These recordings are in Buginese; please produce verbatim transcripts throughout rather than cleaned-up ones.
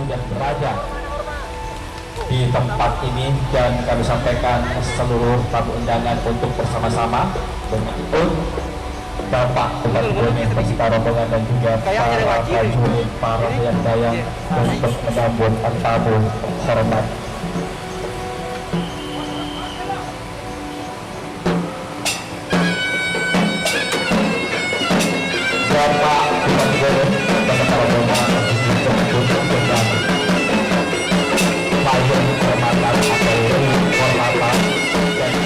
dan Raja di tempat ini, dan kami sampaikan seluruh tamu undangan untuk bersama-sama dengan Bapak Bupati Bone beserta rombongan dan juga para prajurit, para dayang-dayang untuk menyambut tamu hormat. Bapak Bupati Bone beserta rombongan untuk menyambut payung kehormatan atau kehormatan dan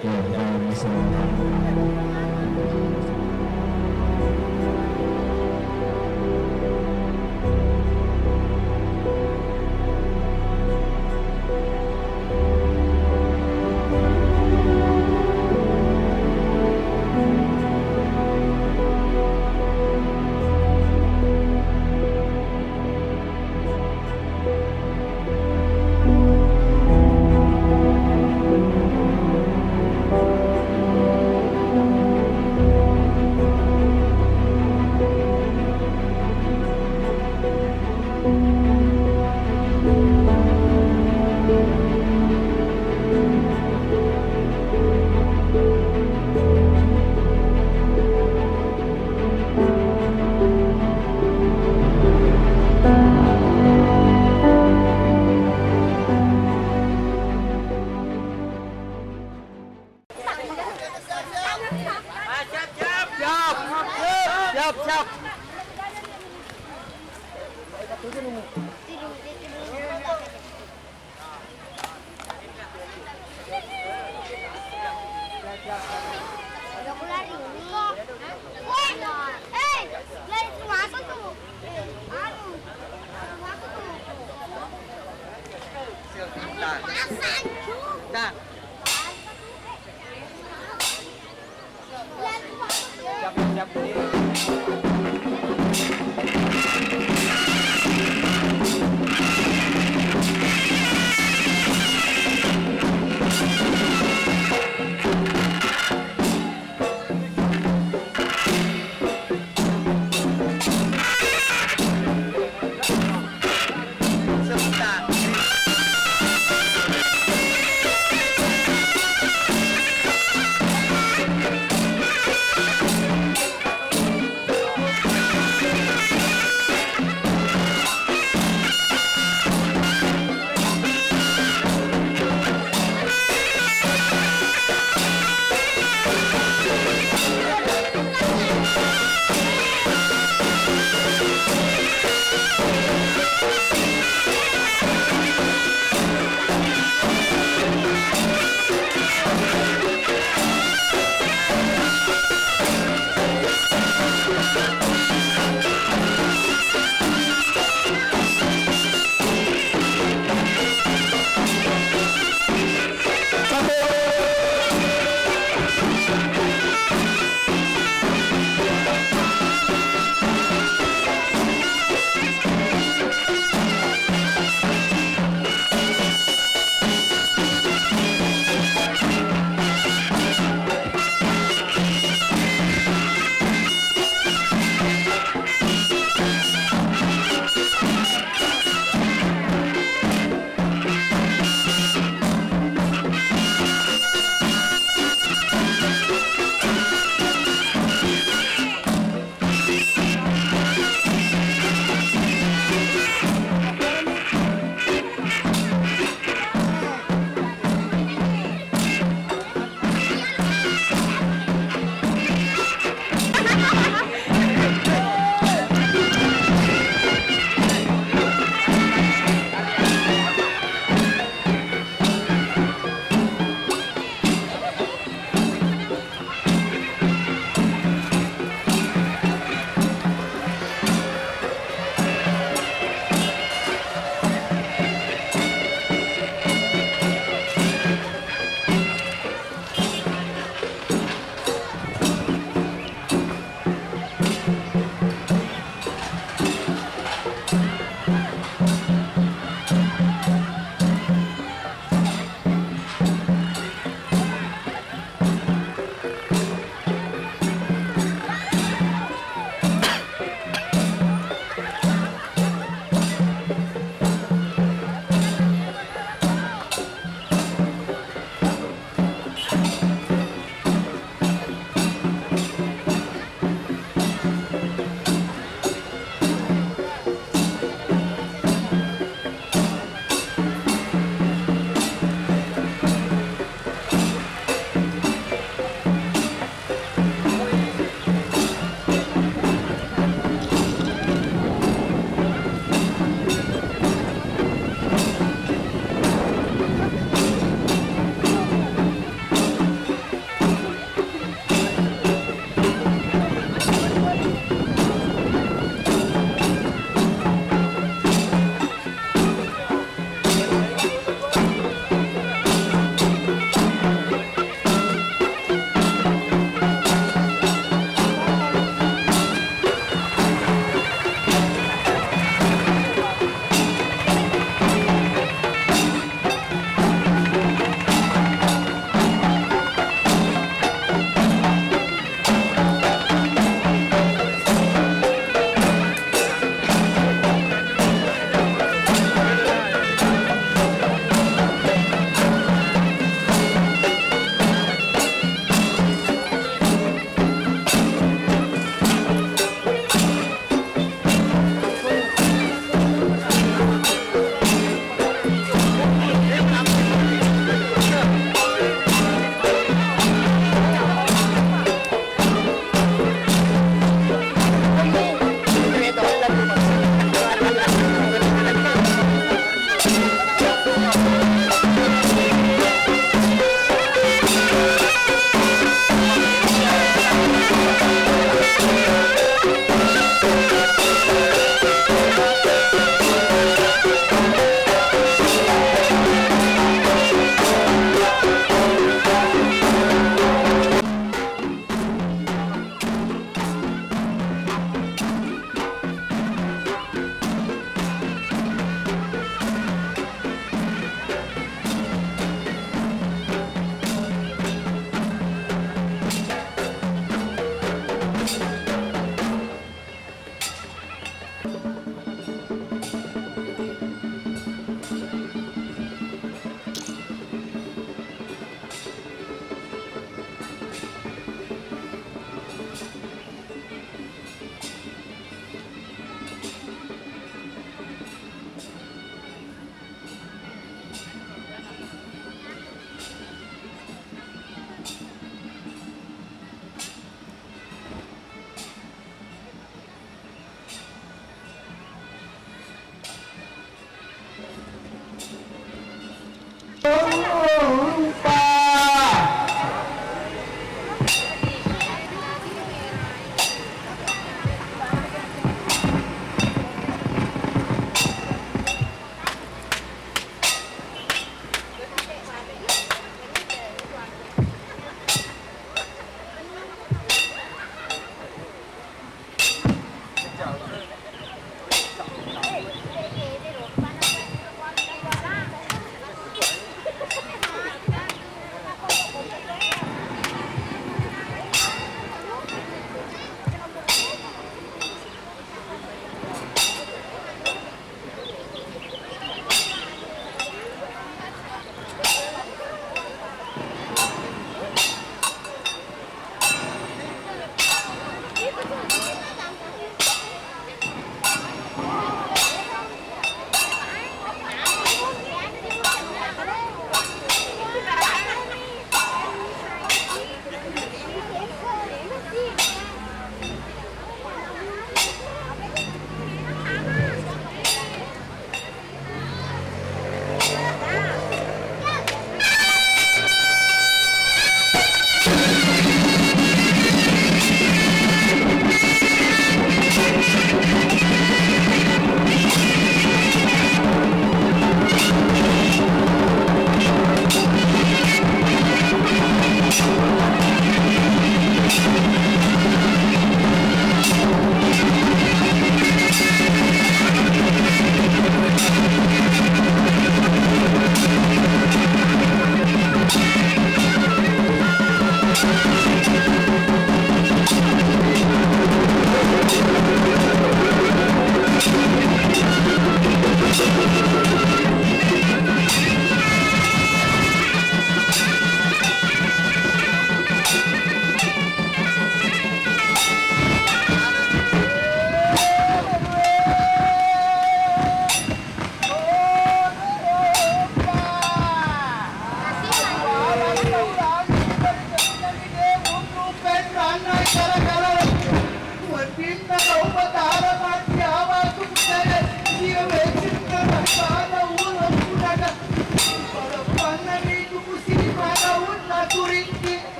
Siap, siap, siap. Nah.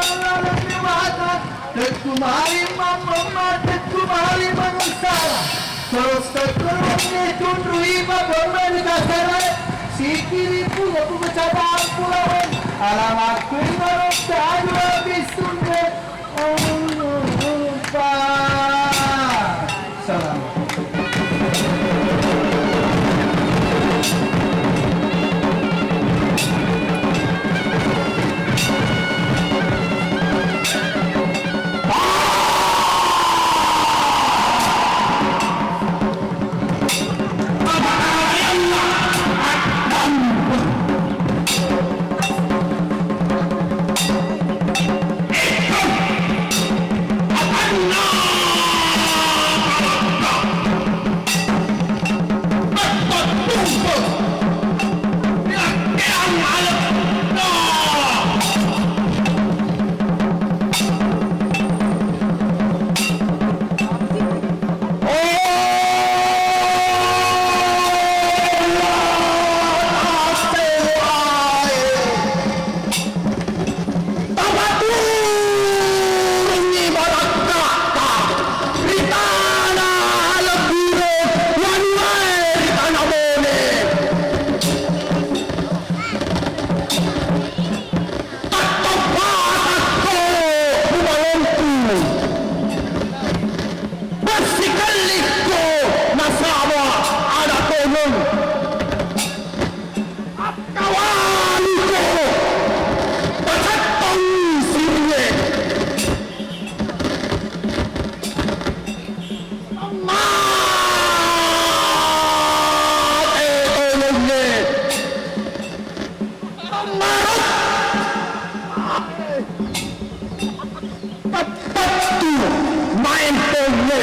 Laleng dewata, tekku mari mammemma, tekku mari mangussala. Terus tekku mari tunrui mabemma di kasara. Sikiri puga ku kecabang pulaweng. Alamakku ingaro tajua bisunde. Oh, pa. Salam. Tapaturunngi barakka'ta ri tana lebbireng wanuwae ri tana Bone. Tattoppatakko mubalongku. Passikellikko nasaba ada tongeng. Kawaluko, pacattong sirie. Mate tolongnge. Marot. Pattu maempongnge.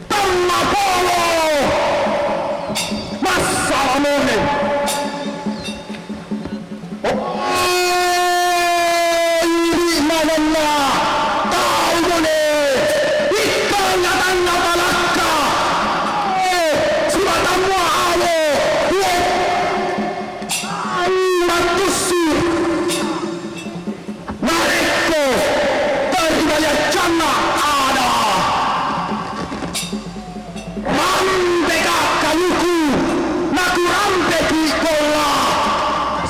Temmapolo massalamone. Oh, idi manenna tau Bone, ikkeng atanna palakka. Eh, sibatammu awo, eh, mattussu. Narekko teribaliaccanna ada, rampeka kaluku, nakurampeki golla,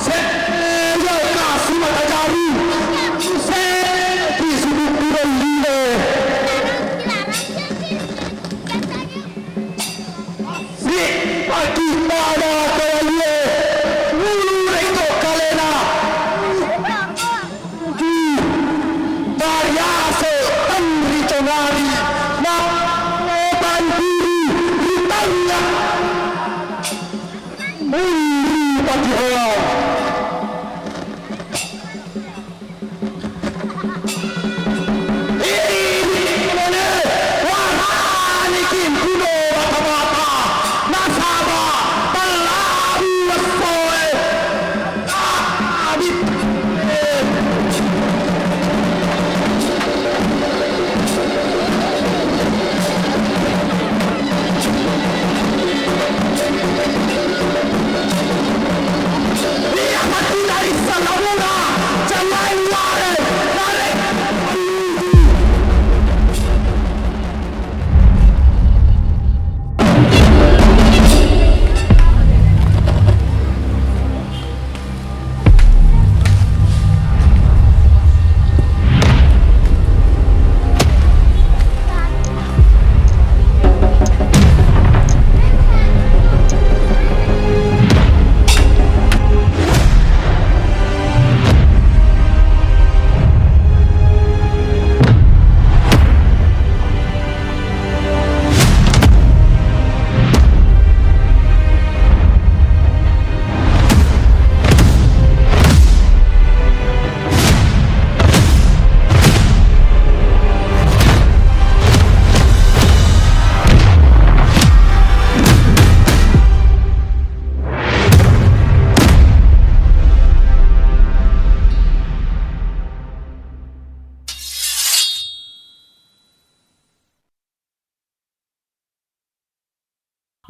sejaka simata jaru, seki sibukku dollie. Sippakki pada kawalie, mulu rekko kalena. Tariase tenri congari, na tantiri ri tangnga. Munri pakihoa. Idi bone, waraniki mpuno bata-bata, nasaba tellabi essoe. Abi.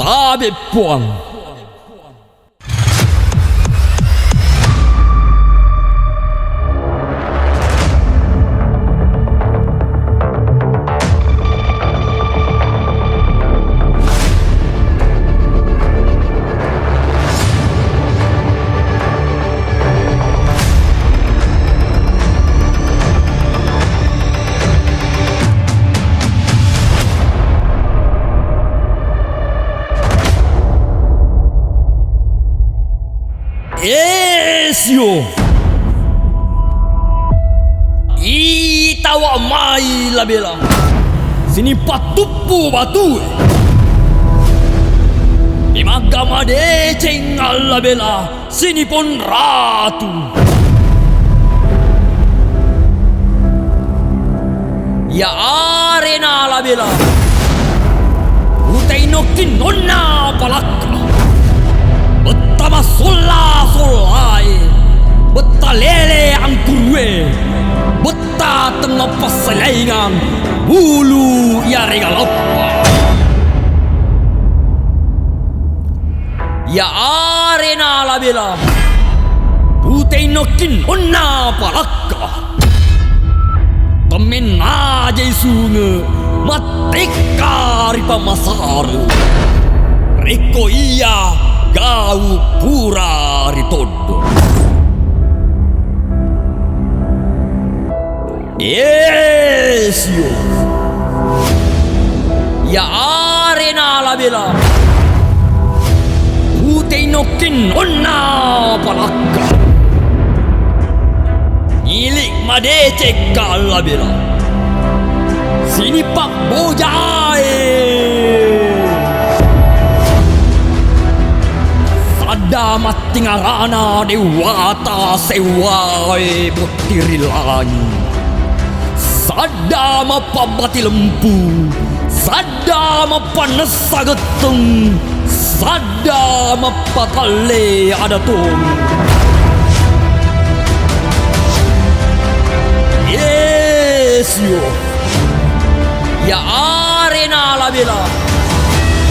Tabe puang. Esio. Itawa mai La Bela. Sini pattuppu batue. Di magga madeceng La Bela. Sini pon ratu. Ya arena La Bela. Utai nokki nonna palakka. Betta massolla-sollae. Betta lele angkurue. Betta temmappassalengang. Bulu yarega leppa. Ya arena La Bela. Pute inokkin onna palakka. Temmenna jai sunge mattekka ri pamasare. Rekko iya gau pura ritoddo. Esio. Ya arena La Bela. Pute inokkin onna palakka. Milik madecekka La Bela. Sini pabbojae. Sadda mattingarana dewata sewwae. Tiri langi. Sadda mappabbati lempu, sadda mappannessa getteng, sadda mappatalle adatong. Esio. Ya arena La Bela.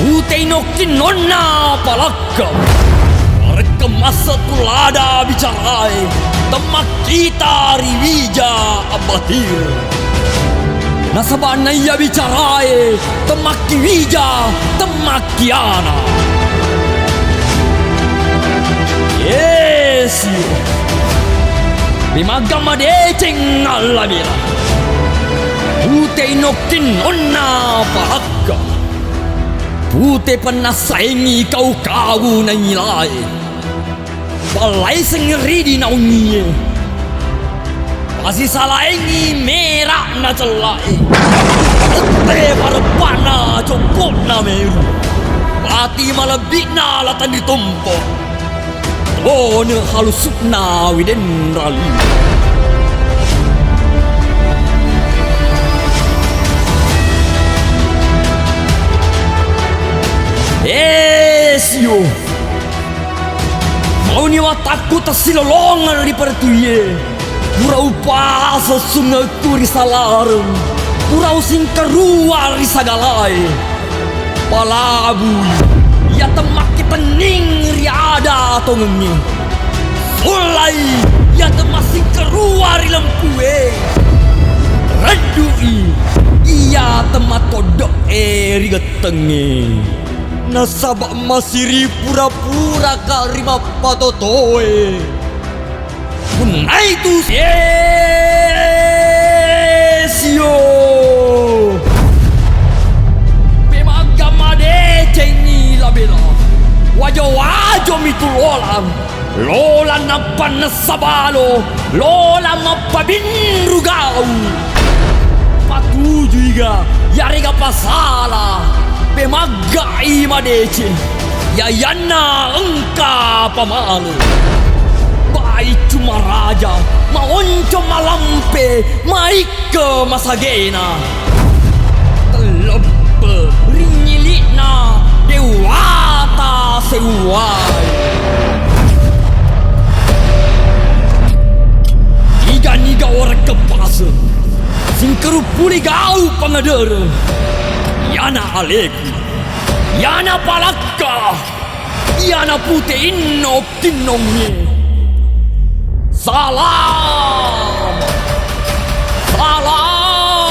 Pute inokkin onna palak Rekka masse tu lada bicarae, temmakkita ri wija abbatir. Nasaba naiya bicarae, temmakki wija, temmakki ana. Esio. Memagga madeceng allabira. Pute inokkin onna palakka. Pute pennassaengngi kau-kau nailae. Pallaiseng ridi naungie. Pasisalaengngi mera'na cellae. Tette pareppana cokko'na meru. Pati malebbi'na latang ritompo. Tone halusu'na widenrali. Esio. Mauni watakku tessilolongeng ri pertuie. Pura upaseng sungekku ri salareng. Pura usingkarua ri sagalae. Palabui iya temmakki tenning ri ada tongengnge. Sollai iya temmassingkarua ri lempue. Reddui iya temmatoddo'e ri gettengnge. Nasaba masiri pura-puraka ri mappatotoe. Punnaitu Esio. Pemagga madecengngi labela. Wajo-wajomi tu lolang. Lolang nappannessa balo, lolang mappabinru gau. Patujuiga, yarega pasala, pemaggai madeceng, yayanna engka pamale. Baiccu maraja, maonco malampe, maik- ke masagena. Telleppe ringnyilikna dewata sewwae. Niga-niga warekkeng paseng, singkeruppuli gau pangadereng. Iyana aleku, iyana palakka, iyana pute inno Kinnongnge. Salam. Salam.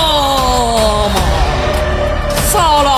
Salam.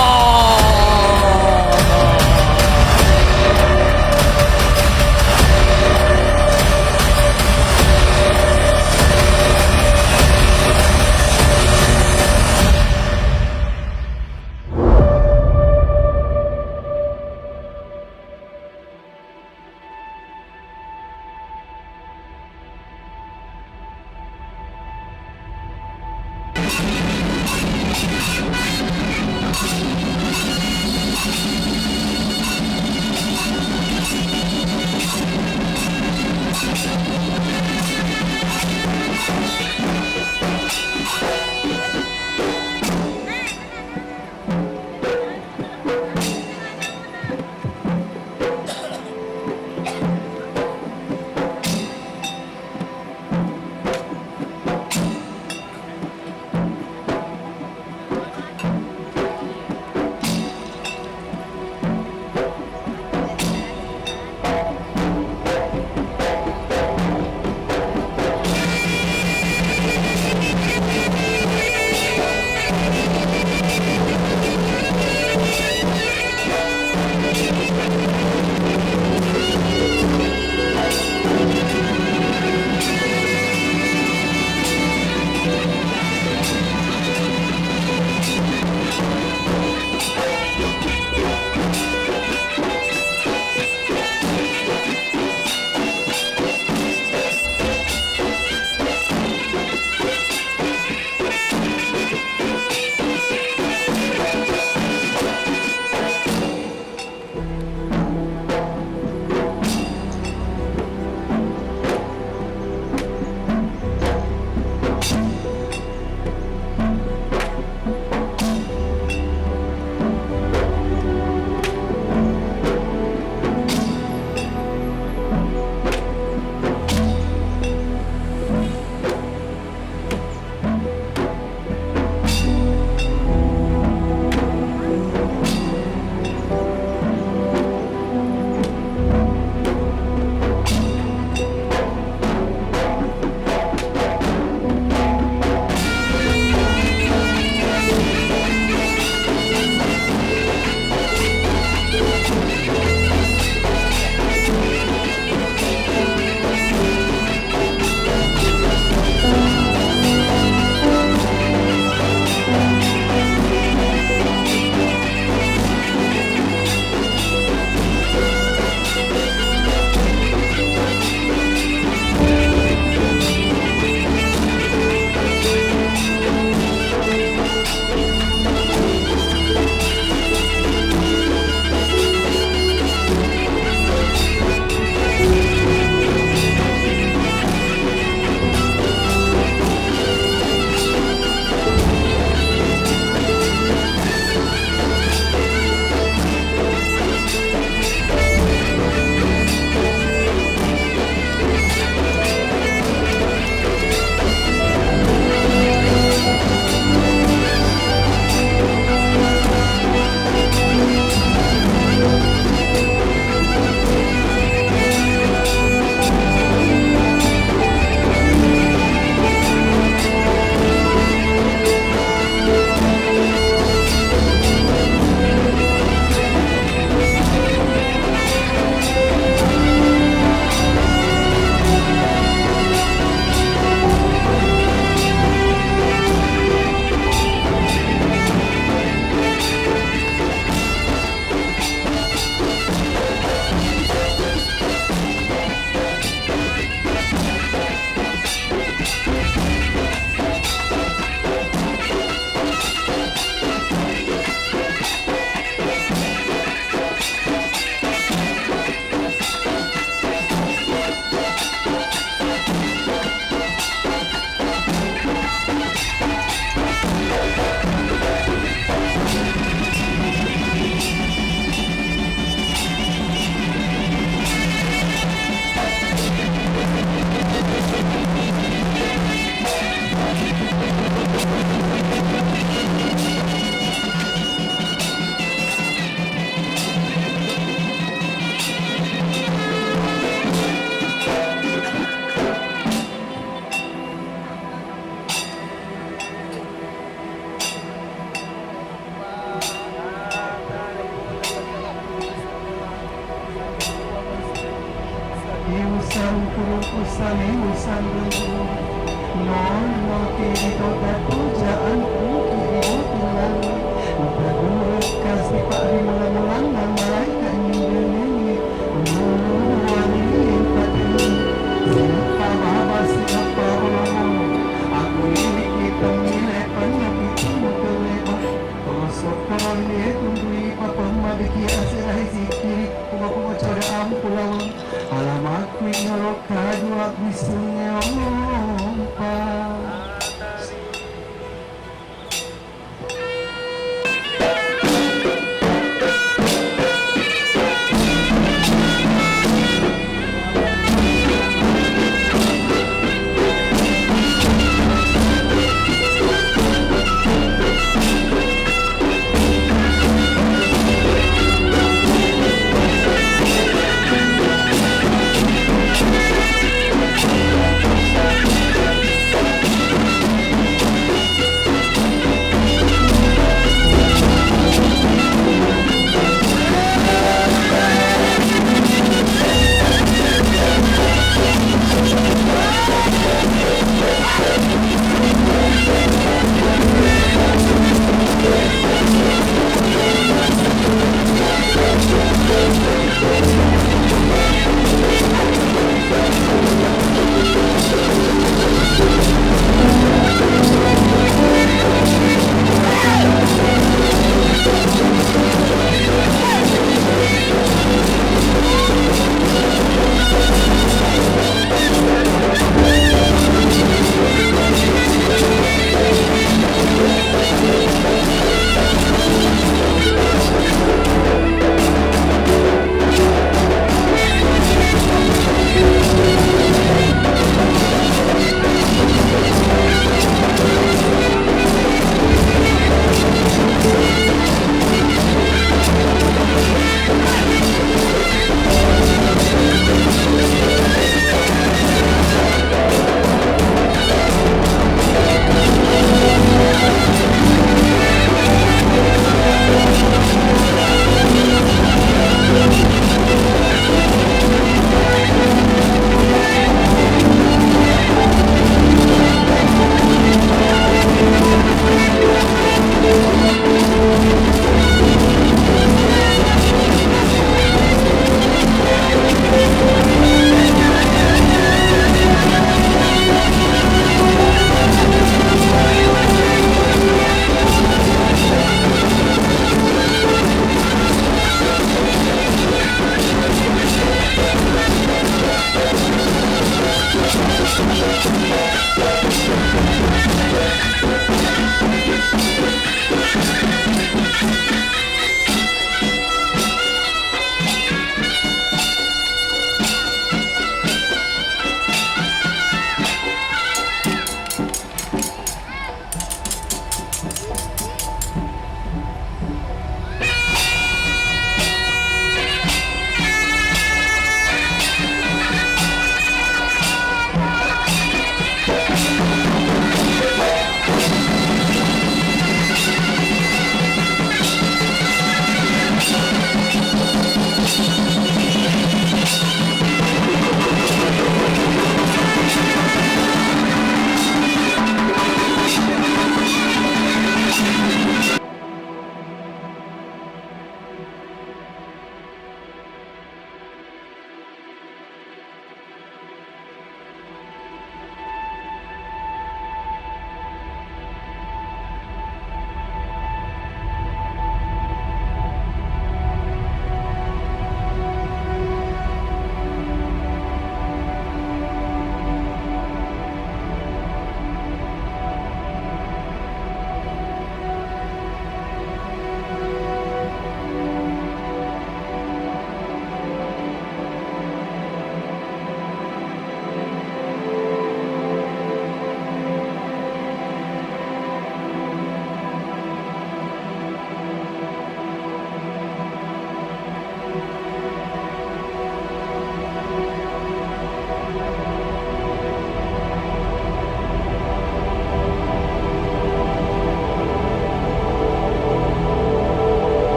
Iusan kuruku saliusan rengku, nono kiri toga pujaan kuki ibu tilangi, udah dulu kasih pak rimula-mulang namai kak nyindeneni, ulu wali pateni, siapa baba siapa olomo, aku ini kita nilai penyakit itu keleba, rosok Pulaweng, alamakku ingaro kaju abbissingnge ompa.